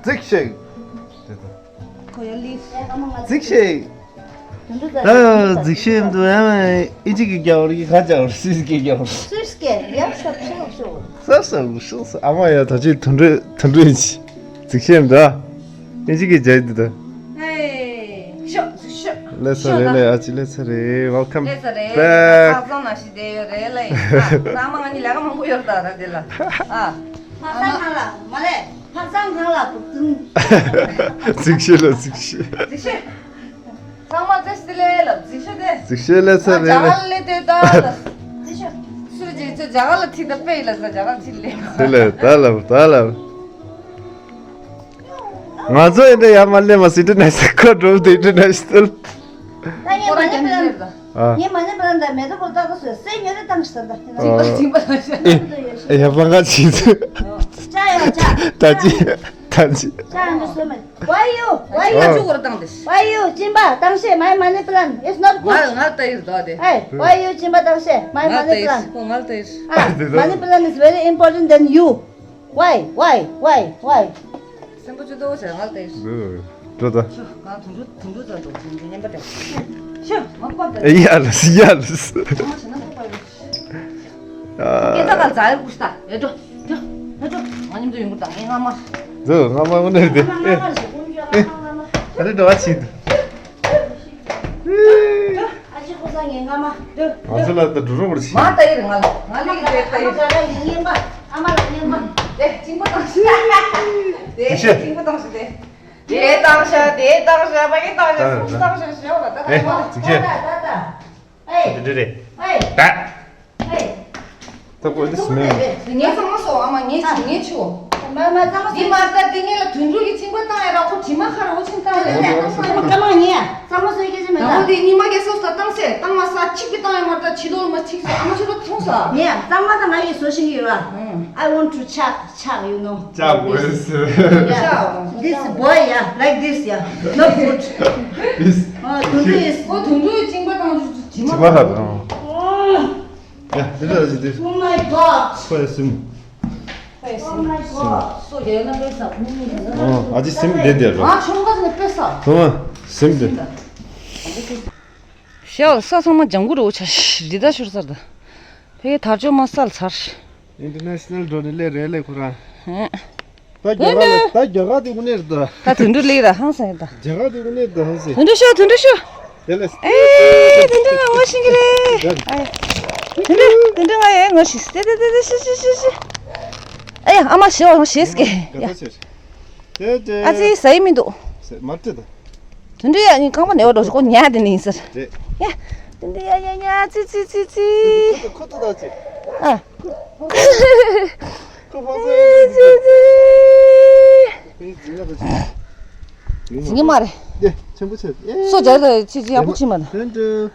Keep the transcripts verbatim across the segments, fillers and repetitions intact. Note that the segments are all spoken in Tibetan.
གཟིགས་ཤིག་གཟིགས་ཤིག་ད་གཟིགས་ཤིག་འདུག་ཨ་མ་ཨིན་ཇི་གི་རྒྱག་རེད་ག་རྒྱག་རེད། སུས་ཀྱི་རྒྱག་རེད། སུས་ཀྱི་ཡག་ཤོག་ཤོག་ཤོག་ས་ས་ལུ་ཤོག་ས་ཨ་མ་ཡ་ད་ཅི་དུད་འགྲོ་དུད་འགྲོ་ཡིན་ཅི་གཟིགས་ཤིག་འདུག་ཨིན་ཇི་གི་རྒྱག་འདུག་ད། ཧེ་ཤོག་ཤོག་ཤོག་ལས་ས་རེད་ལས་ཨ་ཅི་ལས་ས་རེད། Welcome back. ལས་ས་རེད། ཁ་སང་ན་ཞིག་བསྡད་ཡོད་རེད་ལ་ཡིན་ཨ་ཨ་མ་ང་གཉིས་ལས་ཀ་མང་པོ་ཡོད་རེད་ད་ར་དེ་ལ་ཨ། ཕག་སང་ཁང་ལ་མ་རེད། ཕག་སང་ཁང་ལ་གུག་ཙུང་། གཟིགས་ཤིག་ལ་གཟིགས་ཤིག་གཟིགས་ཤིག་ཚང་མ་ཙེ་སི་ལེ་ལ་གཟིགས་ཤིག་དེ། གཟིགས་ཤིག་ལ་ཚ་ཨ་རེ་ཇ་ག་ལ་ལེ་དེ་ད་ལ། གཟིགས་ཤིག་སུ་ཅིག་ཚོ་ཇ་ག་ལ་ཐི་ད་པེ་ལ་ས་ཇ་ག་ལ་ཐི་ལེ། དེ་ལས་ད་ལ་ད་ལ། ང་ཚོ་ཡིན་ད་ཡ་མ་ལེ་མ་སི་ཏི་ནས་ཁོ་འགྲོ་དེ་ཏི་ནས་སྟོད། ད་ངས་མ་ཉེས་པ་ལ་ཨ། ངས་མ་ཉེས་པ་ལ་འདྲ་མེ་ཏོག་པོ་ཏག་ཏག་སོས་སེ་ཉོ་རེ་བཏང་ཞིག་ཟེར་ད། ཨ། ཅིག་པ་ལ་ཤ། ཨེ་ཨེ་ཡ་པ་ང་ཅིག་ཚོད། ཅ་ཡ་ཅ། ད་ཅི་ད་ཅི། ཅ་ཡ་འདི་སོ་མེད། Why you? Why you? ཨ་ཅུ་གོ་ར་བཏང་དེ། Why you? སྦྱིན་པ་བཏང་ཤེས། My money plant is not good. ང་ང་ལྟ་ཡིར་དོ་དེ། Hey, why you སྦྱིན་པ་བཏང་ཤེས། My ང་ལྟ་money ཡིར་plant. ཁོ་ང་ལྟ་ཡིར། ཨ། Money plant is very important than you. Why? Why? Why? Why? སེམས་པ་ཆུ་ཏོ་བྱས་ང་ལྟ་ཡིར། འགྲོ་ད། ང་དུང་དུ་དུང་དུ་ཙམ་འདུག་ཅིང་ཉན་པ་དེ། ཤོ་མ་པ་དེ། ཡ་ལ་སི་ཡ་ལ་སི། ང་ཞེ་ན་མ་པ་ཡོད། སྐད་ཆ་ག་ཛ་ཡོད་ཀུ་ཤ་ད་ཡོད་འགྲོ་འགྲོ་ཡོད་འགྲོ། ང་མཉམ་དུ་ཡོང་གི་དང་ངའི་རྔ་མ། འདུག་རྔ་མ་དངོས་གནས་རེད་དེ། ཨེ་ཨེ་ཨ་རེ་འགྲོ་བ་ཆེ་འདུག་ཨ་ཅེ་ཁོ་ས་ངའི་རྔ་མ། ང་ཚོ་ལ་ད་འགྲོ་རོགས་རེ་ཆེ། མ་ལྟ་ཡིར་ང་ལ་ང་ལ་ཡིན་དེ་ལྟ་ཡིར། ཨ་མ་ལ་ངན་པ། ཨ་མ་ལ་ངན་པ། དེ་གཅིན་པ་བཏང་ཤག་དེ་གཅིན་པ་བཏང་ཤག་དེ། དེ་བཏང་ཤག་དེ་བཏང་ཤག་ཕ་གི་བཏང་ཤག་སུམ་བཏང་ཤག་ཞེས་པ་ད་ཨེ་ད་ཅིག་ཅེ། ད་ད་ད། ཨེ། འདི་འདྲ་རེད། ཨེ། ད། ཨེ། ད་ཀོ་འདི་སི་མེད། ངས་ཚང་མ་སོ་ཨ་མ་ངས་ཆུ་ངས་ཆུ། མ་མ་ཚང་མ་འདི་མ་ད་འདི་ངས་ལ་དུད་འགྲོ་གི་གཅིན་པ་བཏང་ཡ་ར་ཁོ་དྲི་མ་ཁ་ར་འོ་ཆེན་བཏང་ཡ་ར་ཚང་མ་ཚང་མ་ངས་ཚང་མ་སོ་ཡི་སྐད་ཆ་མེད་ད། ཨོ་དེ་ཉི་མ་གས་སོ་ས་བཏང་སེ་བཏང་མ་ས་གཅིག་གི་བཏང་ཡ་མ་ད་ཕྱི་ལོགས་མ་གཅིག་སོ་ཨ་མ་ཆུ་ལ་ཐོང་ས། ངས་གཙང་མ་ད་ང་གིས་བཟོ་ཤེས་ཀྱི་ཡོད་ར། I want to chop, chop, you know. Chop with. Yeah. This boy, yeah, like this, yeah. Not good. This. Oh, དུད་འགྲོ་is. ཁོ་དུད་འགྲོའི་གཅིན་པ་བཏང་རྒྱུ་དྲི་མ་ཁ་དང་། ཡ་འདི་འདྲ་ཞིག་འདི། Oh my God. ཁོ་ཡ་སིམ། Oh my God. སོ་རྒྱལ་ན་པེ་ས་ཁུང་ནི་ཨོ་ཨ་ཅི་སིམ་བསྡད་བསྡད་རོ། ང་ཆུང་ཁ་ནས་པེ་ས། ཐོ་མ་སིམ་བསྡད། ཤ་ས་ཚང་མ་ལྗང་གུ་རོ་ཆ་རི་ད་ཤོར་ཚར་ད། ཕ་གི་དར་ལྕོག་མ་སལ་ཚར། International འགྲོ་ནི་ལས་རེད་ལས་ཁོ་རང་། ཧེ། ད་རྒྱ་གར་ལ་ད་རྒྱ་གར་དེ་དངོས་གནས་རེད་ད། ད་དུད་འགྲོ་ལས་ར་ཧང་སང་ཡོད་ད། རྒྱ་གར་དེ་དངོས་གནས་རེད་ད་ཧང་སང་། དུད་འགྲོ་ཤོག་དུད་འགྲོ་ཤོག་དེ་ལས། ཨེ་དུད་འགྲོ་ང་ངོ་ཤེས་ཀྱི་རེད། ཨེ། དུད་འགྲོ་དུད་འགྲོ་ང་ཡ་ངོ་ཤེས་དེ་དེ་དེ་དེ་ཤི་ཤི་ཤི་ཤི། ཨེ་ཡ་ཨ་མ་ཤི་བ་ངོ་ཤེས་ཀྱི་ཡ། ཨ་ཙི་ཟ་ཡི་མི་འདུག་མ་བྲིས་ད། དུད་འགྲོ་ཡ་ནི་རྐང་པ་ནས་བ་འགྲོ་ཞིག་ཁོ་ཉལ་དེ་ནི་ཡིན་ཟེར། རེད། ཡ། དུད་འགྲོ་ཡ་ཡ་ཡ་ཙི་ཙི་ཙི་ཙི། ཁོ་ཐུག་ད་ཙི། ཨ། ཁོ་ཕ་ཙི་ཙི་ཙི། ཙི་ཙི་ཙི། ཙི་ཙི་ཙི། ཙི་ཉི་མ་རེད། དེ་ཆེན་པོ་ཆེ། སོ་རྒྱག་ད་ཙི་ཙི་ཡག་པོ་ཅི་མ་ན། དུད་འགྲོ།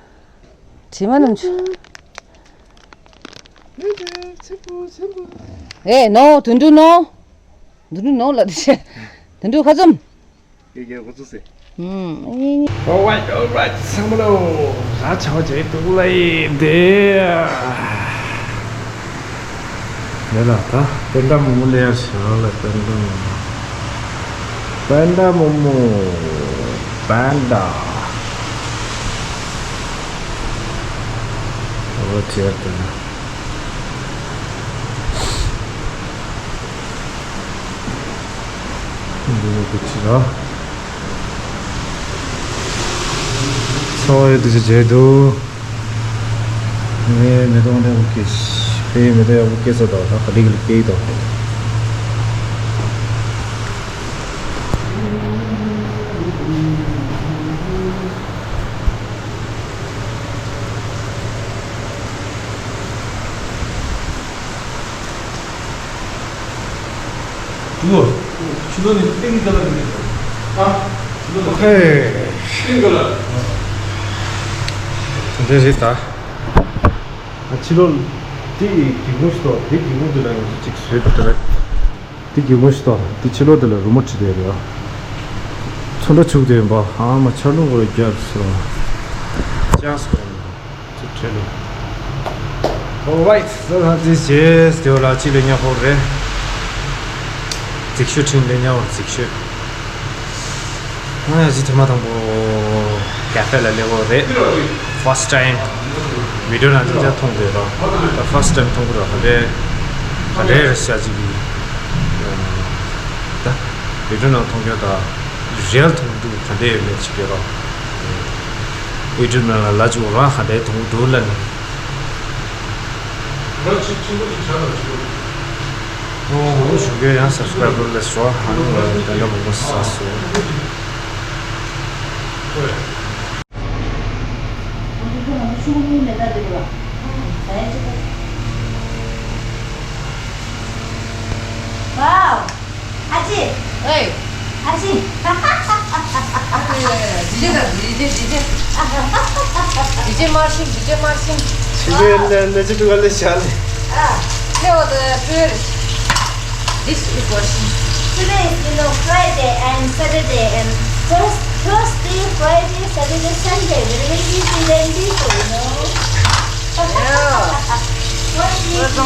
དྲི་མ་ནམ་ཆུ། དུད་འགྲོ་ཆེན་པོ་ཆེན་པོ། ཨེ་ནོ་དུད་འགྲོ་ནོ། དུད་འགྲོ་ནོ་ལ་དེ་བཤད། དུད་འགྲོ་ཁ་ཚུམ། ཡ་ཡ་འགོ་ཚུགས་སེ། ཨུམ། Alright, alright. ཚང་མ་ལོ། ར་ཆ་བ་ཇེ་ཏུག་ལ་ཡི་དེ། ལེ་ལ་ད་པེན་ཌ་མོ་མོ་ལེ་ཡར་ཤ་ལ་པེན་ཌ་མོ་མོ། པེན་ཌ་མོ་མོ། པེན་ཌ། ཨོ་ཆེར་དེ་ན། འདི་ནི་གུ་ཅི་ར། ཚོ་ཡོད་དུ་ཅི་བྱེད་དུ། ངས་མེ་ཏོག་འདྲ་བོ་སྐྱེས། ཕའི་མེ་ཏོག་ཡག་པོ་སྐྱེས་ས་དང་ད་ག་འདྲི་གི་ལ་སྐྱེས་དང་། ཆུ་ལོ། ཆུ་ལོ་ནི་ཏིང་ག་ལ་ནི། ཨ། ཆུ་ལོ་ནི། ཧེ། ཏིང་ག་ལ། དེ་འདྲ་རེད་ད། ཨ་ཕྱི་ལོགས་དེ་སྒེའུ་ཁུང་ཞིག་འདུག་དེ་སྒེའུ་ཁུང་དེ་ལ་ཡང་གཅིག་བཟོས་འདུག་ད། དེ་སྒེའུ་ཁུང་ཞིག་འདུག་དེ་ཕྱི་ལོགས་དེ་ལ་རི་མོ་བྲིས་བསྡད་རེད་ཨ། ཚོན་ཁྲ་བྱུག་བསྡད་ཡོད་པ་ཨ་མ་ཆར་རླུང་གོ་རྒྱབ་སོང་། ཅང་སོང་། ཚུར་ཁྲིད་ལོ། Alright, so this is དེ་བ་ལ་གཅིག་ལས་ཉག་ཧོར་རེད། རྫིག་ཤོས་འཕྲིན་ལས་ཉར་བར་རྫིག་ཤོས། ང་ཡང་ཅི་ཐེངས་མ་དང་པོ་ཀ་ཧྥེ་ལ་སླེབས་པ་རེད། First time video ནང་ཅིག་ཅར་མཐོང་དགོས་ར། ད་first time མཐོང་གི་ར། ག་འདྲའི་ག་འདྲའི་རེད་ཤག་ཅིག་གི། ད་video ནང་མཐོང་རྒྱུ་དང་real མཐོང་རྒྱུ་ག་འདྲ་ཡོད་མེད་ཅིག་ཡོད་ར། YouTube ནང་ལ་ལ་ཅིག་རང་ག་འདྲའི་མཐོང་གི་འདུག་ལབ་ནས། ང་ཅིག་ཆེན་པོ་ཅིག་ཆགས་ལ་ཅིག་ཨོ་ཧོ། ཞུ་རྒྱུ་ཡང་subscribe་ལ་སོ་ཧ་ནུ་ལ་ད་ལ་མོ་ས་སོ། Wow! ཨ་ཅེ། ཨེ། ཨ་ཅེ། ཨ་ཅེ། ཇི་ཇེ་དང་ཇི་ཇེ་ཇི་ཇེ། ཇི་ཇེ་མར་ཤིང་ཇི་ཇེ་མར་ཤིང་། ཇི་ཇེ་ལ་ལ་ཇི་དུ་ག་ལ་ཤ་ལེ། ཨ། ལེ་བ་དུ་ཕུར། This is washing. Today is, you know, Friday and Saturday and Thurs- Thursday, Friday, Saturday, Sunday. Very, very busy, very busy, you know. Yeah. What we do?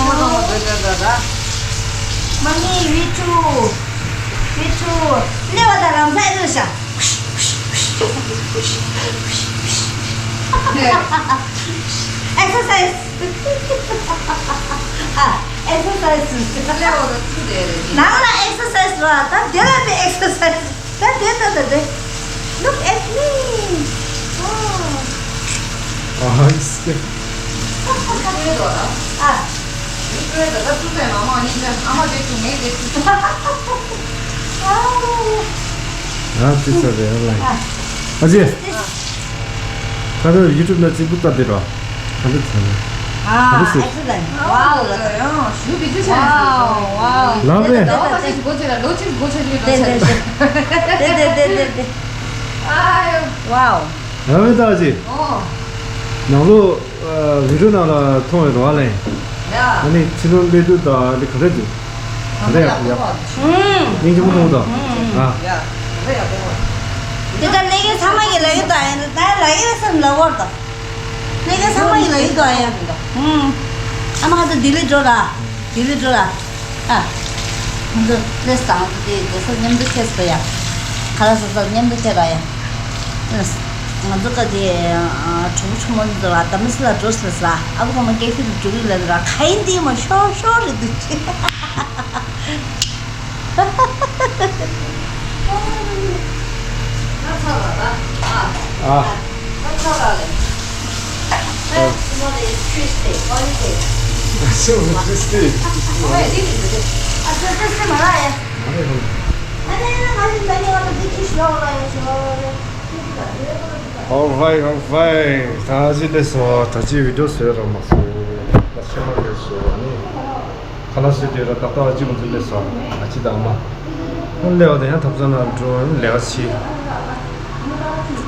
Mommy, we too. We too. ལེ་བ་དང་རང་ས་ཨེ་འདུག་ཤ། Exercise. ཨ། Exercise. ལེ་བ་དང་ཐུག་དེ་རེད། ནང་ལ་exercise་ར། ད་དེ་ལ་དེ་exercise། ད་དེ་ད་ད་དེ། Look at me. Oh. ཨ་ཧ་སྐད། ཨ། ཨ་ཙི་ས་རེད་ལ། ཨ་ཅེ། ད་ལྟ་YouTube་ནང་རྫིག་པོ་ལྟ་དེ་ར། ག་འདྲ་ཚ་ནས། ཨ། ག་འདྲ་ཟེར། Excellent. Wow. ཡང་ཞུ་བི་ཅི་ཆ་ནས། Wow, wow. ལབ་རེད། ཟླ་བ་ཁ་ཤས་འགོ་ཚུགས་ལ་ལོ་གཅིག་འགོ་ཚུགས་ལ་ལོ་ཆ་རེད། དེ་དེ་དེ་དེ་དེ། ཨ་ཡོ། Wow. ལབ་རེད་ད་ཅི། ཨོ། ནང་ལོ། ཨ། video་ནང་ལ་མཐོང་ཡོད་རེད་བ་ལེ། ཡ། ཨ་ནི་ཕྱི་ལོགས་སླེབས་དུས་དང་ཨ་ནི་ག་འདྲ་འདུག་ག་འདྲ་ཡག་པོ་ཡག་པོ། ཨུམ། སྙིང་རྗེ་མོ་མཐོང་དང་། ཨུམ། ཡ། ག་འདྲ་ཡག་པོ། དེ་ལྟར་ལས་ཀའི་ཚང་མ་གི་ལབ་ཡོད་དང་ཡིན་ད་ལབ་ཡོད་སེམས་ལ་བོར་དང་། ལས་ཀའི་ཚང་མ་གི་ལབ་ཡོད་དང་ཡ། ཨུམ། ཨ་མ་ཁ་ཚ་ལྡི་ལི་འགྲོ་ར། ལྡི་ལི་འགྲོ་ར། ཨ། ང་ཚོ་ལས་བཟང་པོ་དེ་རྡོ་སོལ་མཉམ་དུ་ཁྱེར་སོང་ཡ། ཁ་ལག་ཟ་ཟ་མཉམ་དུ་ཁྱེར་ར་ཡ། ང་ཚོ་ཀ་དེ་གྲོགས་པོ་ཆུང་མ་ཚོ་ལ་ད་མི་སི་ལ་འགྲོ་ཟེར་ས་ཨ་ཁུ་ཚང་མ་ཀེ་ཧྥེ་ལ་འགྲོ་གི་ལབ་ར། ག་ཡིན་དེ་མ་ཤོར་ཤོར་རེད་འདུག་ཅེ། ད་ཚར་བ་ད། ཨ། ཨ། ད་ཚར་བ་ལས། Hey, tomorrow is Tuesday, holiday. So, Tuesday. Hey, this is the day. ཨ་ཙི་ཙི་ཙི་མ་ར་ཡ། ཨ་ནི་ང་ཞིག་ད་ཉི་མ་ད་འདི་ཅི་ཤོག་ལ་ཡ་ཤོག་ལ་ཡ། Alright, alright. ད་ཅི་ལས་སོ། ད་ཅི་བི་ཌིའོ་བཟོས་ར་མ་སོ། ད་ཤི་མ་ལས་སོ་ནི། ཁ་ལག་བཟོས་དུས་ར་ཏག་ཏག་ཅི་མ་ཚོ་ལས་སོ། ཨ་ཅི་དང་མ། ཨ་ལས་བ་དང་ཡང་ཐབ་ཚང་ནང་འགྲོ་ལས་བ་ཆི།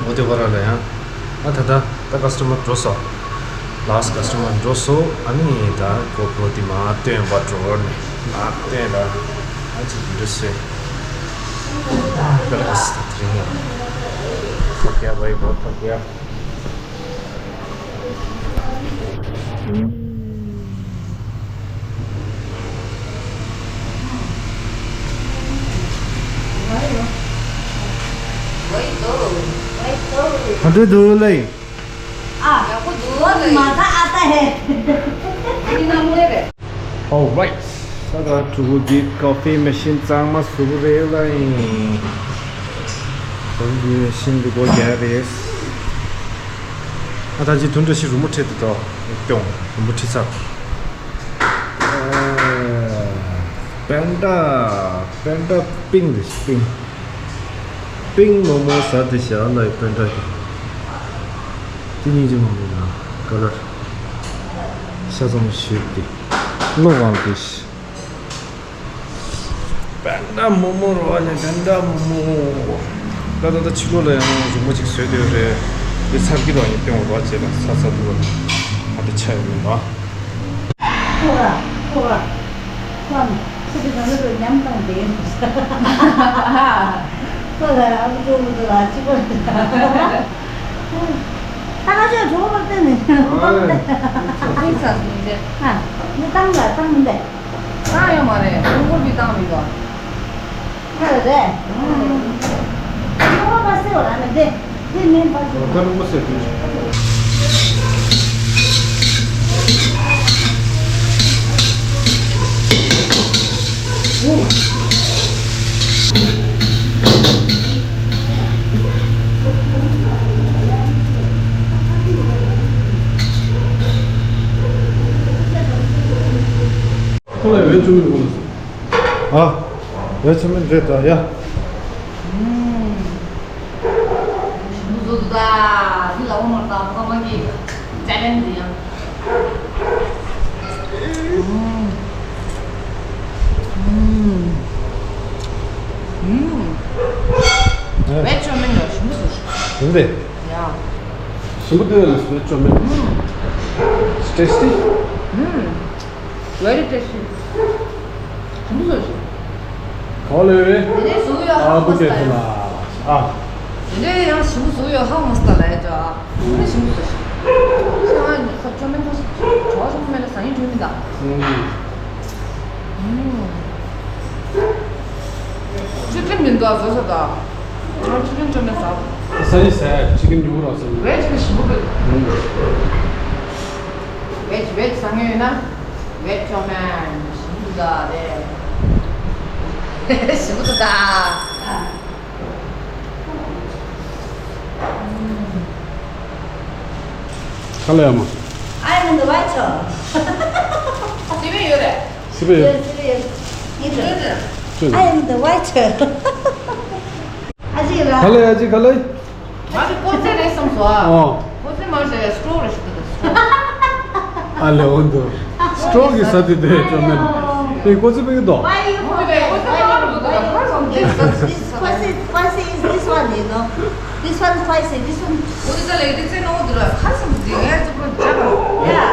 འོ་དེ་བ་ར་ལ་ཡང་། ཨ་ད་ད་ད་ཀ་སི་ཊ་མར་འགྲོ་སོ། ལཱ་སི་ཊ་ཀ་སི་ཊ་མར་འགྲོ་སོ། ཨ་ནི་ད་གོ་པོ་དེ་མ་སྟོན་པ་འགྲོ་ནས་མ་སྟོན་ར། ཨ་ཅི་བི་ཌིའོ་བཟོས། ཨ་ད་ལ་སི་ད་དེ་རིང་ཡང་། ཐོག་རྒྱ་བའི་བོ་ཐོག་རྒྱ། ག་འདྲ་འདུག་ལེ། ཨ། ཡག་པོ་འདུག་ལེ། མ་ད་ཨ་ད་ཧེ། ཨ་ནི་ནམ་ལེ་རེད། Alright. ད་ད་ཕྲུ་གུ་འདི་ཀོ་ཕི་མེ་ཤིན་གཙང་མ་བཟོ་གི་རེད་ལ་ཡིན། ཀོ་ཕི་མེ་ཤིན་འདི་སྒོ་རྒྱག་རེད། ཨ་ད་ཅི་དུང་འདྲ་ཞིག་རུ་མོ་ཁྲིད་དེ་དོ་སྐྱོང་རུ་མོ་ཁྲིད་ཚར། པན་ཌ། པན་ཌ་པིང་རེད་པིང་། པིང་མོག་མོག་ཟ་དེ་བཞག་ལ་ཡི་པན་ཌ་གི། དེ་སྙིང་རྗེ་མོ་མིན་ན་ཀ་ལར། ཤ་ཚ་མོ་ཞིག་དེ། བློ་དབང་དེ་ཤི། པན་ཌ་མོག་མོག་རོ་ཨ་ནི་པན་ཌ་མོག་མོག་ད་ད་ད་ཕྱི་ལོགས་ལ་ཡང་རུ་མོ་ཅིག་བཟོས་བསྡད་རེད། དེ་ཚར་གི་རོ་ཨ་ནི་སྟོན་འོ་རོ་ཨ་ཅེ་ལ་ཚ་ཚ་འདུག་རོ། ཨ་དེ་ཆ་ཡོད་མིན་རོ། ཁོ་ར་ཁོ་ར་ཁོ་ཨ་ནི་ཁོ་དེ་ག་ནས་རོ་ཉམས་བཏང་བསྡད་ཡོད་འདུག་ཁོ་ལ་ཨ་ཁུ་ཚོ་མི་ཚོ་ལ་ཅི་གོ་ད་ཁ་ཤས་གྲོགས་པོ་བསྟན་ནས་ཨ་ནི་བཏང་ལ་བཏང་མི་འདུག་བཏང་ཡོད་མ་རེད། ཀྲུང་གོ་བི་བཏང་མི་འདུག་ཁ་རེད། ཨུམ། ཁྱོད་མ་ཟེར་བ་ར་མི་འདི། འདི་མིན་པ་ཟེར། ད་རུང་མ་ཟེར་དུས། ཁོ་ལ་བེད་སྤྱོད་མི་དགོས། ཨ། བེད་སྤྱོད་མི་འདྲེ་ད་ཡ། ཞིམ་པོ་བཟོ་འདུག་ད། འདི་ལ་འོ་མ་དང་ཀོ་མ་གི་ཅ་ལན་འདི་ཡང་། ཨུམ། ཨུམ། ཨུམ། བེད་སྤྱོད་མི་འདྲ་ཞིམ་པོ་བཟོ། ཡིན་པས། ཡ། ཞིམ་པོ་འདུག་ལ་བེད་སྤྱོད་མི། ཨུམ། Tasty། ཨུམ། Very tasty། ཞིམ་པོ་བཟོ་ཞིག་ག་ལེ། དེ་ནས་བཟོ་ཡོད་ཧ་ཨ་མ་བུ་སྟ་ལ། ཨ། དེ་ནས་ཡང་ཞིམ་པོ་བཟོ་ཡོད་ཧ་མ་སྟ་ལ་ཡ་ཅོ། དེ་ནས་ཞིམ་པོ་བཟོ་ཞིག་ཤ་ང་ཁ་ཅོ་མེན་ཁ་ཅོ་ཅོ་ཅོ་མེན་ལ་ཟ་ཡིན་ཅོ་མེན་ད། ཨུམ། ཅི་ཀིན་མིན་ད་བཟོ་ས་ད། ང་ཅི་ཀིན་ཅོ་མེན་ཟ། ས་ཡི་ཟ་ཅི་ཀིན་ཉུ་རོ་ཟ། བེད་ཅི་ཞིམ་པོ་གི། བེད་བེད་ཟ་ངེས་ཡོད་ན། བེད་ཅོ་མེན། ཞིམ་པོ་འདུག་ད་རེད། ཞིམ་པོ་འདུག་ད། ཁ་ལ་ཡ་མ། I am the white one. སི་པེ་ཡོད་རེད། སི་པེ་ཡོད། སི་པེ་ཡོད། ཡོད་རེད། I am the white one. ཨ་ཅེ་ར། ག་ལེ་ཨ་ཅེ་ག་ལེ། ང་ཚོ་ཀོ་ཙེ་རེད་བསམ་སོང་ཨ། ཨོ། ཀོ་ཙེ་མ་རེད་སི་ཊོ་རོ་རེད་ཞུ་དུ་སི་ཊོ་རོ། ཨ་ལེ་འོ་འདུག་སི་ཊོ་རོ་གི་ས་དེ་དེ་ཅོ་མེན། དེ་ཀོ་ཙེ་པེ་གི་དོ། Why you ཀོ་ཙེ་ཀོ་ཙེ་མ་རེད་འདུག་ད་ཧ་སམ་ཅེ་ས། This spicy, spicy is this one, you know. This one spicy, this one. འོ་དེ་ད་ལེ་དེ་ཙེ་ནོ་འདུག་ད་ཧ་སམ་ཅེ་ང་ཚོ་ཀོ་ཙེ་ཅག་ཡ།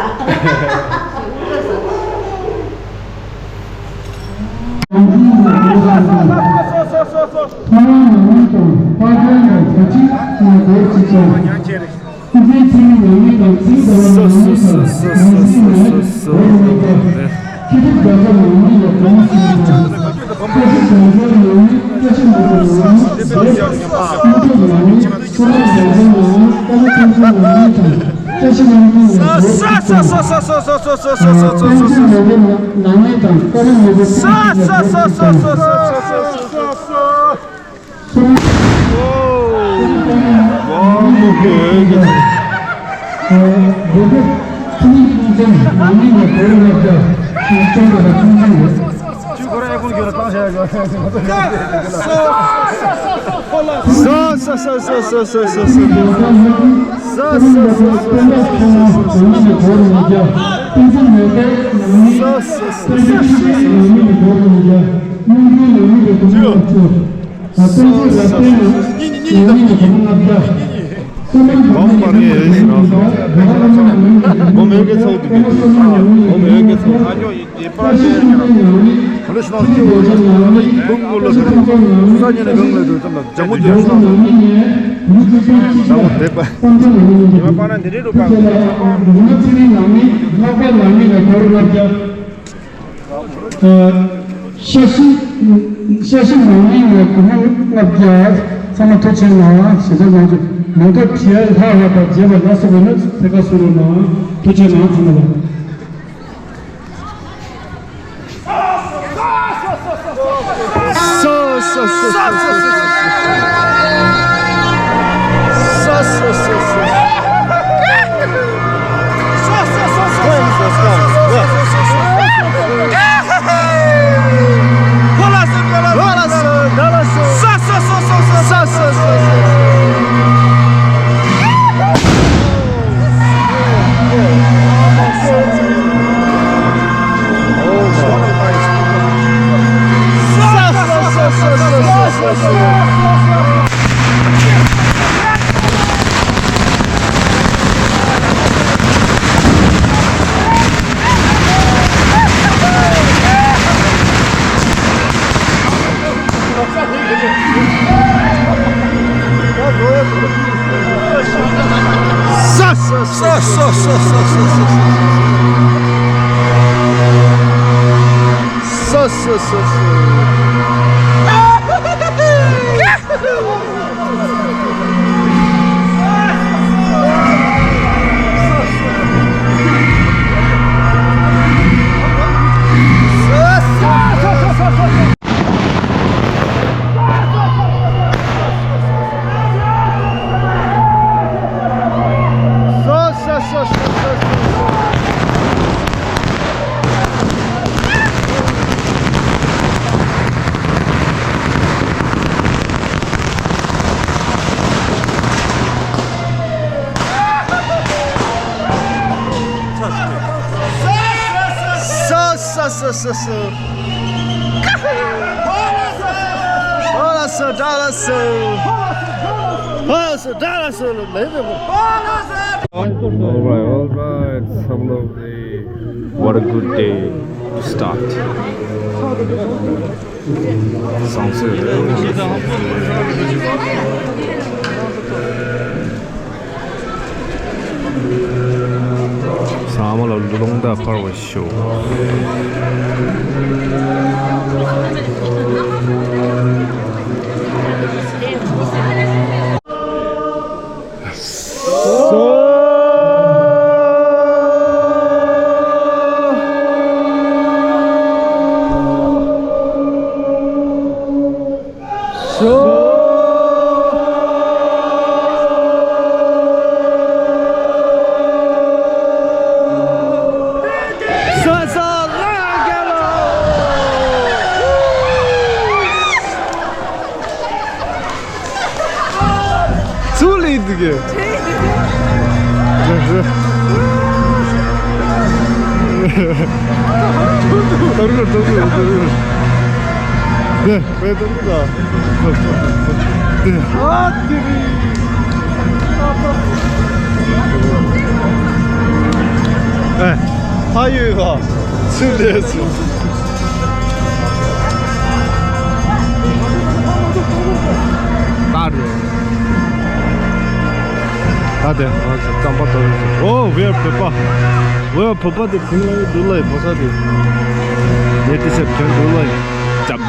ཤ་ཤི། ཤ་ཤི་མང་མིན་ནས་སྒོར་མོ་ལྔ་བརྒྱ། ཚང་མ་ཐུགས་ཆེ་གནང་། ཞེ་ཆ་གནང་རྒྱུ་མང་ཐོག་བྲིས་ལྷག་ལྷག་པ་བརྗེད་པ་ལ་སོགས་པ་ཡིན་ན་ཐད་ཀར་གསུང་རོགས་གནང་། ཐུགས་ཆེ་གནང་ཚང་མ་ལ། Hola, so, hola, so. Hola, so, hola, so. All right, all right. Some lovely. What a good day to start. ཟ་མ་ལ་རླུང་རྟ་འཕར་བ་ཤོག་ཚུར་ལེན་འདུག་གི། ཏར་གུར་ཏར་གུར་ཏར་གུར། དེ་བས་ཏར་གུར་དང་། དེ་ཨ་དེ་རི། ཨེ། ཕ་ཡུལ་ལ་ཚུར་ལེན་སོང་། ད་རེད། ད་དེ་ང་ཚོ་རྩམ་པ་དོར་རེད། ཨོ་ཝེར་བོད་པ། ཝེར་བོད་པ་དེ་ཕུང་ལ་འདུག་ལ་ཡི་བོ་ས་དེ། ངས་དེ་ཚེ་བྱོན་འདུག་ལ་ཡི་ཅབ།